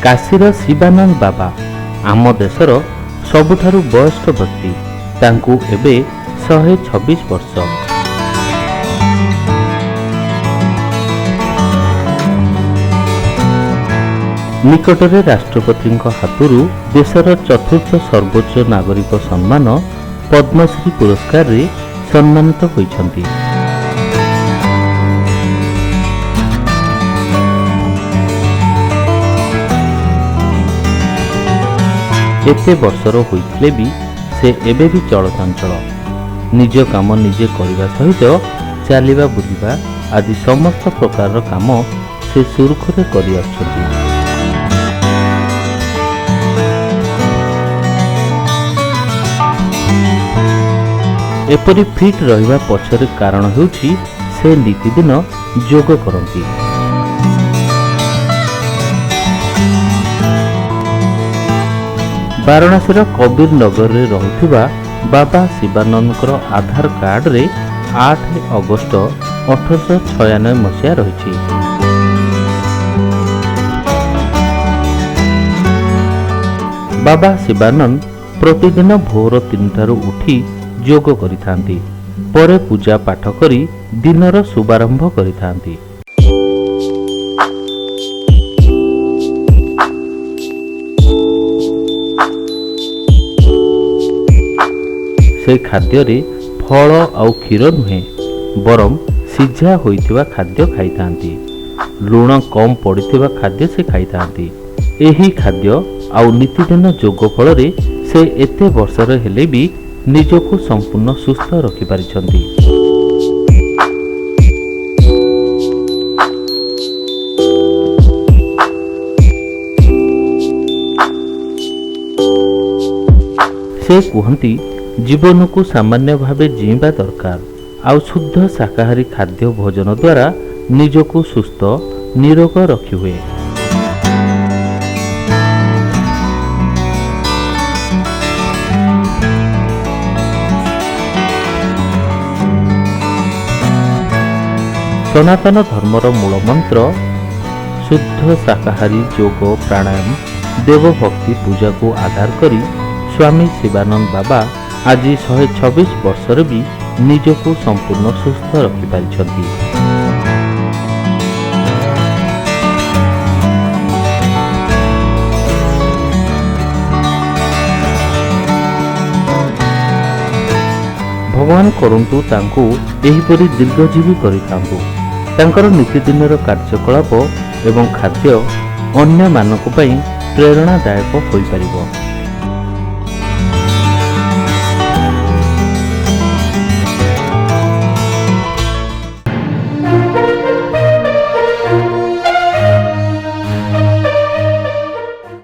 କାଶୀର ଶିବାନନ୍ଦ ବାବା ଆମ ଦେଶର ସବୁଠାରୁ ବୟସ୍କ ବ୍ୟକ୍ତି। ତାଙ୍କୁ ଏବେ 126 ବର୍ଷ। ନିକଟରେ ରାଷ୍ଟ୍ରପତିଙ୍କ ହାତରୁ ଦେଶର ଚତୁର୍ଥ ସର୍ବୋଚ୍ଚ ନାଗରିକ ସମ୍ମାନ ପଦ୍ମଶ୍ରୀ ପୁରସ୍କାରରେ ସମ୍ମାନିତ ହୋଇଛନ୍ତି। ଏତେ ବର୍ଷର ହୋଇଥିଲେ ବି ସେ ଏବେ ବି ଚଳଚଞ୍ଚଳ। ନିଜ କାମ ନିଜେ କରିବା ସହିତ ଚାଲିବା, ବୁଲିବା ଆଦି ସମସ୍ତ ପ୍ରକାରର କାମ ସେ ସୁରୁଖୁରୁରେ କରିଆସୁଛନ୍ତି। ଏପରି ଫିଟ୍ ରହିବା ପଛରେ କାରଣ ହେଉଛି ସେ ନିତିଦିନ ଯୋଗ କରନ୍ତି। ବାରାଣସୀର କବୀର ନଗରରେ ରହୁଥିବା ବାବା ଶିବାନନ୍ଦଙ୍କର ଆଧାର କାର୍ଡରେ 8 ଅଗଷ୍ଟ 1896 ମସିହା ରହିଛି। ବାବା ଶିବାନନ୍ଦ ପ୍ରତିଦିନ ଭୋର 3ଟାରୁ ଉଠି ଯୋଗ କରିଥାନ୍ତି। ପରେ ପୂଜା ପାଠ କରି ଦିନର ଶୁଭାରମ୍ଭ କରିଥାନ୍ତି। ସେ ଖାଦ୍ୟରେ ଫଳ ଆଉ କ୍ଷୀର ନୁହେଁ, ବରଂ ସିଝା ହୋଇଥିବା ଖାଦ୍ୟ ଖାଇଥାନ୍ତି। ଲୁଣ କମ୍ ପଡ଼ିଥିବା ଖାଦ୍ୟ ସେ ଖାଇଥାନ୍ତି। ଏହି ଖାଦ୍ୟ ଆଉ ନିତିଦିନ ଯୋଗ ଫଳରେ ସେ ଏତେ ବର୍ଷର ହେଲେ ବି ନିଜକୁ ସମ୍ପୂର୍ଣ୍ଣ ସୁସ୍ଥ ରଖିପାରିଛନ୍ତି। ସେ କୁହନ୍ତି, ଜୀବନକୁ ସାମାନ୍ୟ ଭାବେ ଜିଇଁବା ଦରକାର, ଆଉ ଶୁଦ୍ଧ ଶାକାହାରୀ ଖାଦ୍ୟ ଭୋଜନ ଦ୍ୱାରା ନିଜକୁ ସୁସ୍ଥ ନିରୋଗ ରଖିହୁଏ। ସନାତନ ଧର୍ମର ମୂଳ ମନ୍ତ୍ର ଶୁଦ୍ଧ ଶାକାହାରୀ, ଯୋଗ, ପ୍ରାଣାୟାମ, ଦେବଭକ୍ତି, ପୂଜାକୁ ଆଧାର କରି ସ୍ୱାମୀ ଶିବାନନ୍ଦ ବାବା ଆଜି 126 ବର୍ଷରେ ବି ନିଜକୁ ସମ୍ପୂର୍ଣ୍ଣ ସୁସ୍ଥ ରଖିପାରିଛନ୍ତି। ଭଗବାନ କରନ୍ତୁ ତାଙ୍କୁ ଏହିପରି ଦୀର୍ଘଜୀବୀ କରିଥାନ୍ତୁ। ତାଙ୍କର ନିତିଦିନର କାର୍ଯ୍ୟକଳାପ ଏବଂ ଖାଦ୍ୟ ଅନ୍ୟମାନଙ୍କ ପାଇଁ ପ୍ରେରଣାଦାୟକ ହୋଇପାରିବ।